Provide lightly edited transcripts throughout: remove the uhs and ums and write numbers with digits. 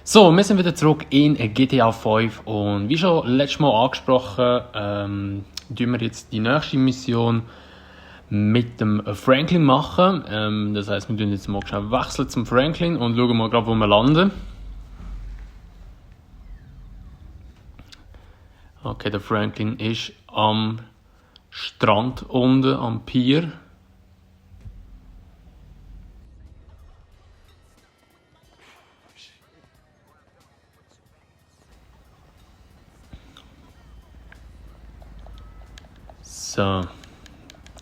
So, wir sind wieder zurück in GTA 5 und wie schon letztes Mal angesprochen, tun wir jetzt die nächste Mission mit dem Franklin machen. Das heisst, wir tun jetzt mal schnell wechseln zum Franklin und schauen mal gerade, wo wir landen. Okay, der Franklin ist am Strand unten, am Pier. So.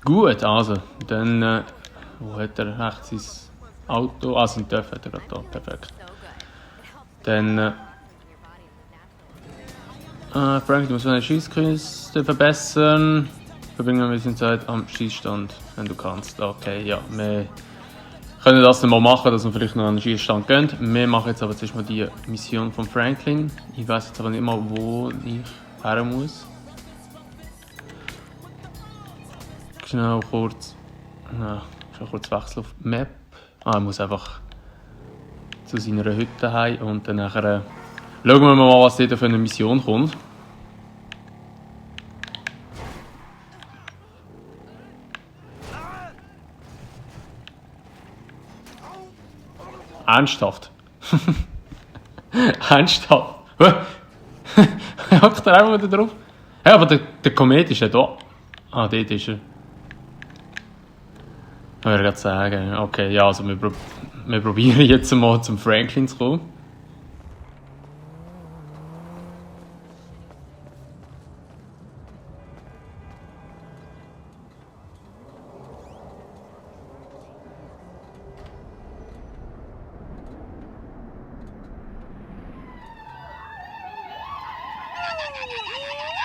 Gut, also, dann, wo hat er echt sein Auto? Ah, sein Töpf hat er gerade da, perfekt. Dann, Frank, du musst deine Schießkünste verbessern. Verbringen wir ein bisschen Zeit am Schießstand, wenn du kannst. Okay, ja, wir können das dann mal machen, dass wir vielleicht noch an den Schießstand gehen. Wir machen jetzt aber zuerst mal die Mission von Franklin. Ich weiß jetzt aber nicht mal, wo ich her muss. Schnell kurz. Schon kurz wechseln auf die Map. Er muss einfach zu seiner Hütte heim und dann nachher schauen wir mal, was dort für eine Mission kommt. Ernsthaft? Ernsthaft? Hockt er einfach wieder drauf? Ja, aber der Komet ist ja da. Ah, dort ist er. Ich würde gerade sagen. Okay, ja, also wir probieren jetzt mal zum Franklin zu kommen.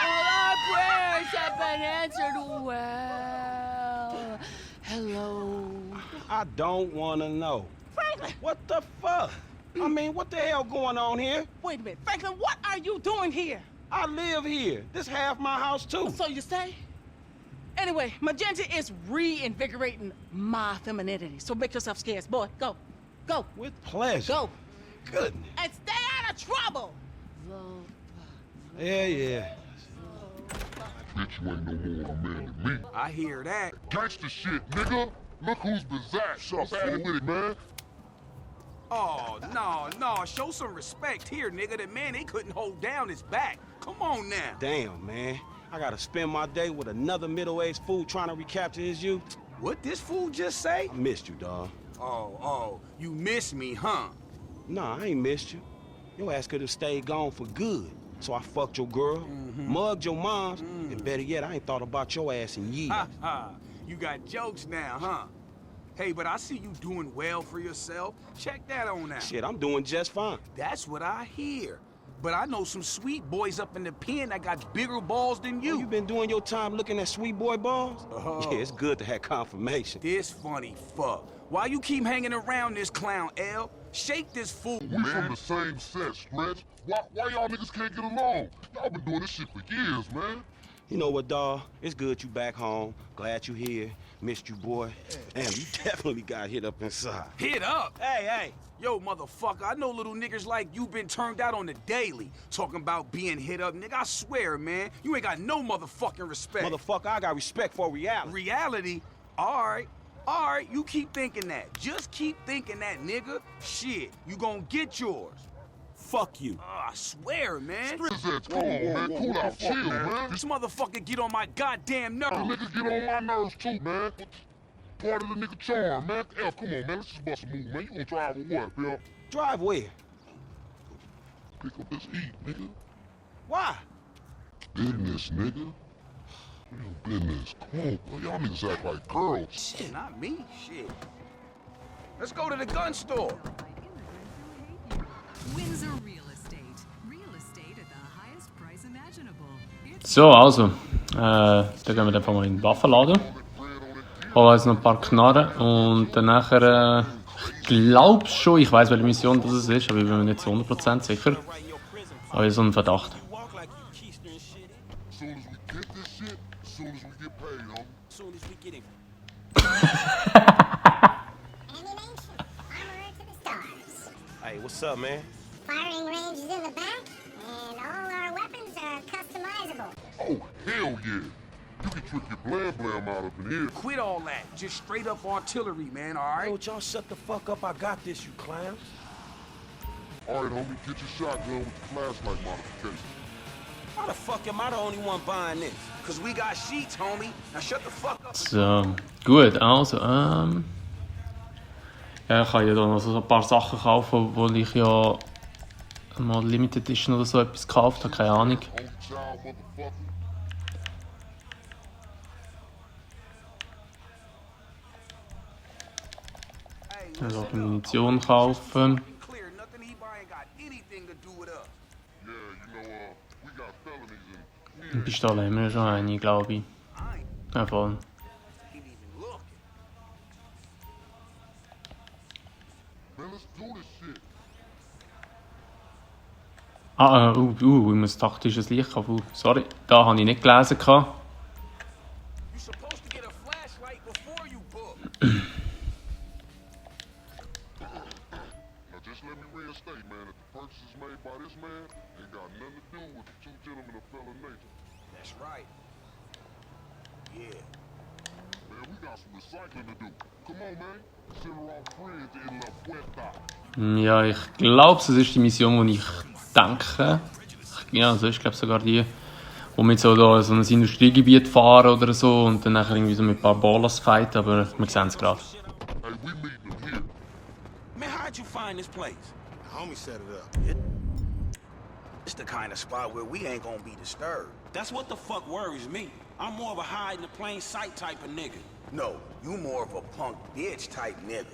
All our prayers have been answered well. Hello. I don't want to know. Franklin! What the fuck? I mean, what the hell going on here? Wait a minute. Franklin, what are you doing here? I live here. This half my house, too. So you say? Anyway, Magenta is reinvigorating my femininity. So make yourself scarce. Boy, go. Go. With pleasure. Go. Goodness. And stay out of trouble. Yeah. Bitch, you ain't no more of a man than me. I hear that. Gangsta shit, nigga. Look who's bizarre. What's happening with it, man? Oh, no, show some respect here, nigga. The man, they couldn't hold down his back. Come on now. Damn, man. I gotta spend my day with another middle-aged fool trying to recapture his youth. What this fool just say? I missed you, dawg. Oh, you miss me, huh? Nah, I ain't missed you. Your ass could have stayed gone for good. So I fucked your girl, mugged your moms, and better yet, I ain't thought about your ass in years. Ha. You got jokes now, huh? Hey, but I see you doing well for yourself. Check that on out. Shit, I'm doing just fine. That's what I hear. But I know some sweet boys up in the pen that got bigger balls than You you. been doing your time looking at sweet boy balls? Oh. Yeah, it's good to have confirmation. This funny fuck. Why you keep hanging around this clown, L? Shake this fool, We from man. the same set, Stretch. Why y'all niggas can't get along? Y'all been doing this shit for years, man. You know what, dawg? It's good you back home. Glad you here. Missed you, boy. Damn, you definitely got hit up inside. Hit up. Hey. Yo, motherfucker, I know little niggas like you been turned out on the daily. Talking about being hit up, nigga, I swear, man. You ain't got no motherfucking respect. Motherfucker, I got respect for reality. Reality? Alright, you keep thinking that. Just keep thinking that, nigga. Shit, you gonna get yours. Fuck you. I swear, man. Stretch, come on, man. Cool out, chill, man. This motherfucker get on my goddamn The nerves. niggas get on my nerves too, man. Part of the nigga charm, man. F, come on, man. Let's just bust a move, man. You gonna drive or what, Bill? Drive where? Pick up this heat, nigga. Why? Business, nigga. Real business. Come on, bro. Y'all niggas act like girls. Shit, not me. Shit. Let's go to the gun store. Windsor Real Estate. Real estate at the highest price imaginable. So, also, dann gehen wir einfach mal in den Waffenladen. Holen uns noch ein paar Knarren und dann nachher, ich glaube schon, ich weiß welche Mission das ist, aber ich bin mir nicht zu 100% sicher. Aber ich habe so einen Verdacht. You walk like you keister and shit. As soon as we get this shit, as soon as we get paid, homie. As soon as we get it. Animation. Armor to the stars. Hey, what's up, man? firing range is in the back, and all our weapons are customizable. Oh, hell yeah. You can trick your blam out up in here. Quit all that. Just straight up artillery, man, all Yo, right? y'all shut the fuck up. I got this, you clowns. All right, homie, get your shotgun with the flashlight modification. Why the fuck am I the only one buying this? Cause we got sheets, homie. Now shut the fuck up. So, gut, also, ja, ich kann ja da noch so ein paar Sachen kaufen, wo ich ja mal Limited Edition oder so etwas gekauft habe, keine Ahnung. Only child, motherfucker. Hey, Also listen up. Munition kaufen. Clear, nothing he buying got anything to do with us. Yeah, you know, we got felonies in Eine Pistole haben wir ja schon eine, glaube ich. I ain't Ja, voll. even looking. Man, let's do this shit. Ich muss taktisches Licht kaufen. Sorry, da habe ich nicht gelesen. Gehabt. You supposed to get a flashlight before you book. Now just let me reinstate, man, that the purchases made by this man ain't got nothing to do with the two gentlemen of fellow nature. That's right. Yeah. Man, we got some recycling to do. Come on, man. Send her off friends in La Puerta. Ja, ich glaube, das ist die Mission, die ich denke. Ja, das ist glaube ich sogar die, wo wir so da so ein Industriegebiet fahren oder so und dann nachher irgendwie so mit ein paar Ballers fighten, aber wir sehen es gerade. Hey, we meeting them here. Man, how'd you find this place? Homie set it up. It's the kind of spot where we ain't gonna be disturbed. That's what the fuck worries me. I'm more of a hide in the plain sight type of nigga. No, you more of a punk bitch type nigga.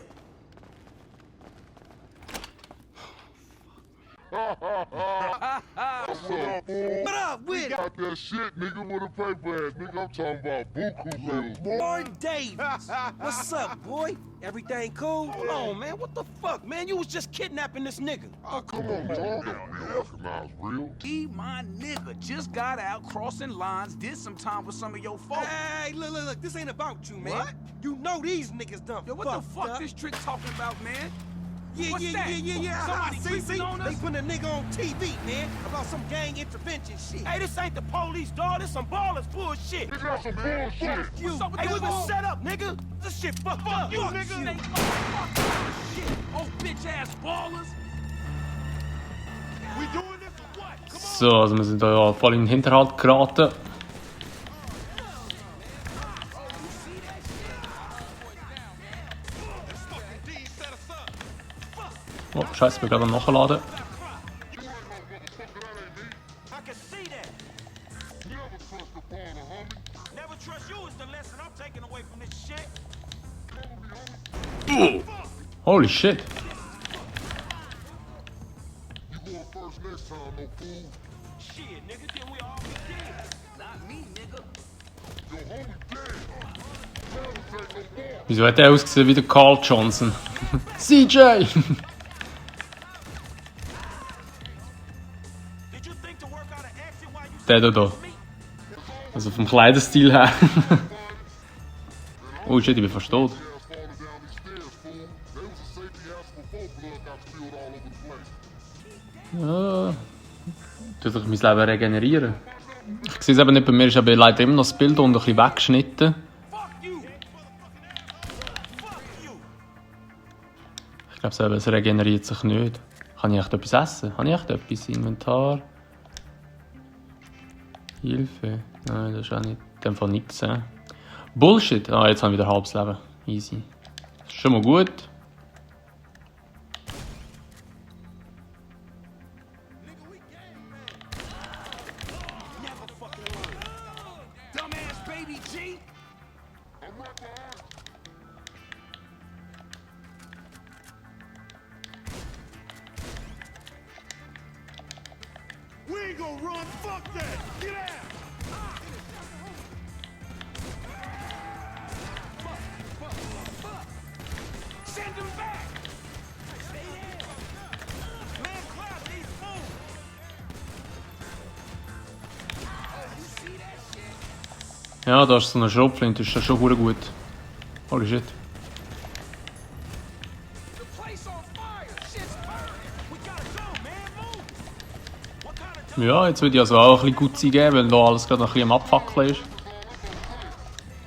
What's up, fool? What up with it? Got that shit, nigga, with a paper ass. Nigga, I'm talking about buku bills. Boy Davis. What's up, boy? Everything cool? Hold on, man. What the fuck, man? You was just kidnapping this nigga. Oh, come on, dog. You recognize real? He, my nigga, just got out crossing lines, did some time with some of your folks. Hey, look, this ain't about you, man. What? You know these niggas done Yo, what the fucked fuck up. this trick talking about, man? Yeah, What's yeah, that? yeah. Somebody See, creeping on us? They putting a nigga on TV, man, about some gang intervention shit. Hey, this ain't the police, dog. This some ballers bullshit. Nigga, that's some bullshit. You. What's up with Hey, this we been fool? set up, nigga. This shit fucked up. You, Fuck nigga. you. Fuck shit. Oh, bitch ass ballers. We doing this or what? Come on. So, also wir sind da ja voll in den Hinterhalt geraten. Oh, scheiße, wir gerade am Nachladen. I can see that. Never trust the partner, homie. Never trust you is the lesson I'm taking away from this shit. Holy shit. You going first next time, no fool. Shit, nigga, then we all be dead. Not me, nigga. Your homie dead. Tell him to take no more. Wieso hat der ausgesehen wie der Carl Johnson? CJ! Did you think to work out an exit while you Der da. Also vom Kleiderstil her. Oh shit, ich bin fast tot. Ja. Tut doch mein Leben regenerieren. Ich sehe es eben nicht, bei mir ist eben leider immer noch das Bild und ein bisschen weggeschnitten. fuck you. Fuck you. Ich glaube, es regeneriert sich nicht. Kann ich echt etwas essen? Habe ich echt etwas? Inventar? Hilfe? Nein, das ist auch nicht. In dem Fall nichts. Bullshit! Ah, jetzt habe ich wieder halbes Leben. Easy. Das ist schon mal gut. Never fucking learn. Dumbass baby G. We ain't gonna run, fuck that! Get out! Send him back. Stay there. Man, clap these fools. Ja, da ist so eine Schrotflinte, ist das schon verdammt gut. Holy shit. The place on fire. Shit's burning. We gotta go, man. Ja, jetzt würde ich also auch ein bisschen Gutzi geben, weil da alles gerade noch ein bisschen am Abfackeln ist.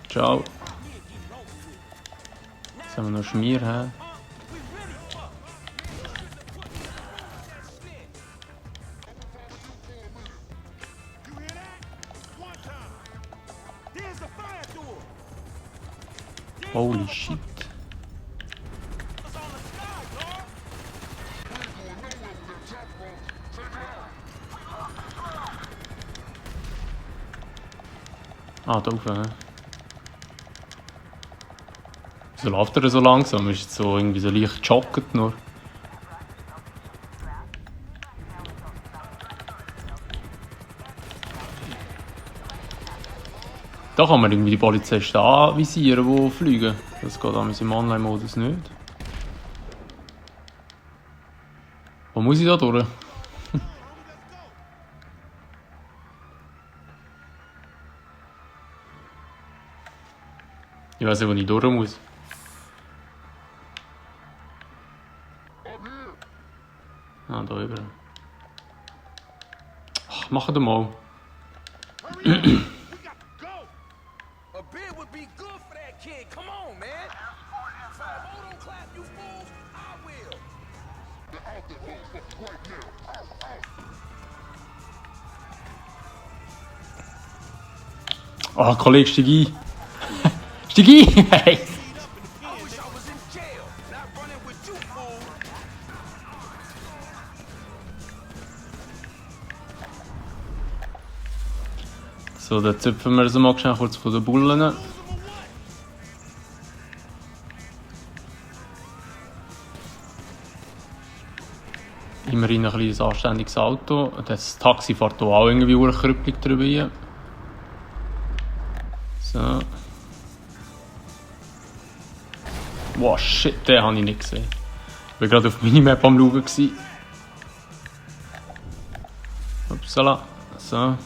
Ciao. Jetzt haben wir noch Schmier, hä? Holy shit. Ah, da oben, ne? Wieso läuft er so langsam? Ist so irgendwie so leicht jogget nur. Da kann man irgendwie die Polizisten anvisieren, die fliegen. Das geht damals im Online-Modus nicht. Wo muss ich da durch? Ich weiß nicht, wo ich durch muss. Ah, da über. Ach, mach doch mal. A beer would be good for that kid. Come on, man. If I don't clap, you fools, I will. Ah, Kollege, steig ein. Steig ein! Hey! I wish I was in jail, not running with you, fool. So, dann züpfen wir sie mal schnell kurz von den Bullen. Immerhin ein kleines anständiges Auto. Das Taxi fährt hier auch irgendwie urkrüppelig drüber hin. So. Wow, shit, den habe ich nicht gesehen. Ich war gerade auf Minimap am Schauen. Upsala. So.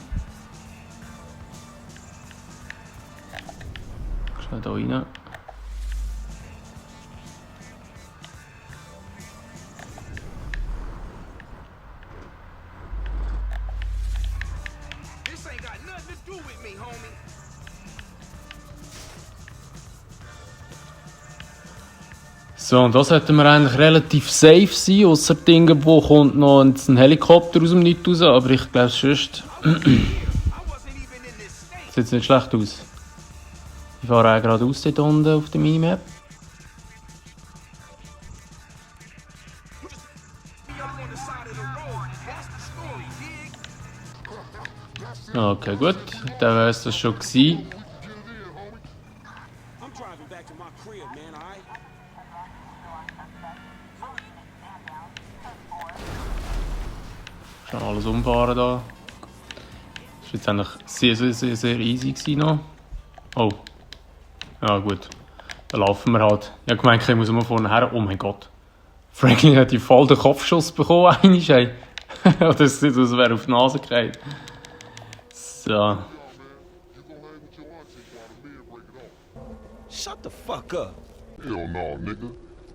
Schnell da rein. This ain't got nothing to do with me, homie. So, und da sollten wir eigentlich relativ safe sein, ausser irgendwo kommt noch ein Helikopter aus dem Nichts raus, aber ich glaube sonst I wasn't even in this state. sieht es nicht schlecht aus. Ich fahre auch geradeaus dort unten auf der Minimap. Be up on the side of the road. That's the story, dig? Okay, gut. Dann wäre es das schon gewesen. I'm driving back to my crib, man, alright? Schon alles umfahren da. Das war jetzt eigentlich sehr easy gewesen noch. Oh. Ja gut. Dann laufen wir halt. Ich habe gemeint, ich muss immer vorne her. Oh mein Gott. Franklin hat voll den Kopfschuss bekommen. Ey. Das sieht aus, als wäre er auf die Nase gefallen. So. Shut the fuck up. Hell no, nigga.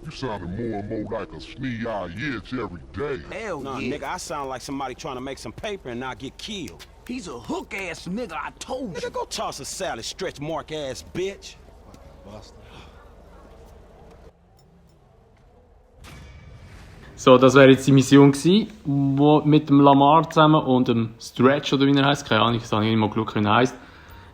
You sounding more and more like a snee-eyed itch every day. Hell Nah, yeah. nigga, I sound like somebody trying to make some paper and not get killed. He's a hook-ass nigga, I told you. Nigga, go toss a salad, stretch mark ass bitch. So, das wäre jetzt die Mission gewesen, wo mit dem Lamar zusammen und dem Stretch, oder wie er heisst, keine Ahnung, ich habe nicht mal geschaut, wie er heisst.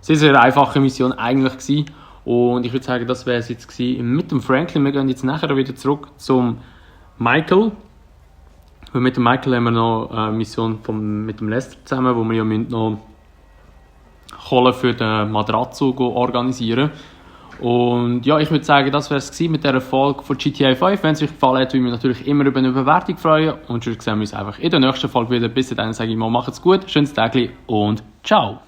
Sehr, sehr einfache Mission eigentlich gewesen. Und ich würde sagen, das wäre es jetzt gewesen mit dem Franklin. Wir gehen jetzt nachher wieder zurück zum Michael. Weil mit dem Michael haben wir noch eine Mission mit dem Lester zusammen, wo wir ja noch Kohle für den Matratzo organisieren. Und ja, ich würde sagen, das wäre es mit dieser Folge von GTA 5. Wenn es euch gefallen hat, würde ich mich natürlich immer über eine Bewertung freuen. Und sonst sehen wir uns einfach in der nächsten Folge wieder. Bis dahin sage ich mal, macht's gut, schönes Tag und ciao!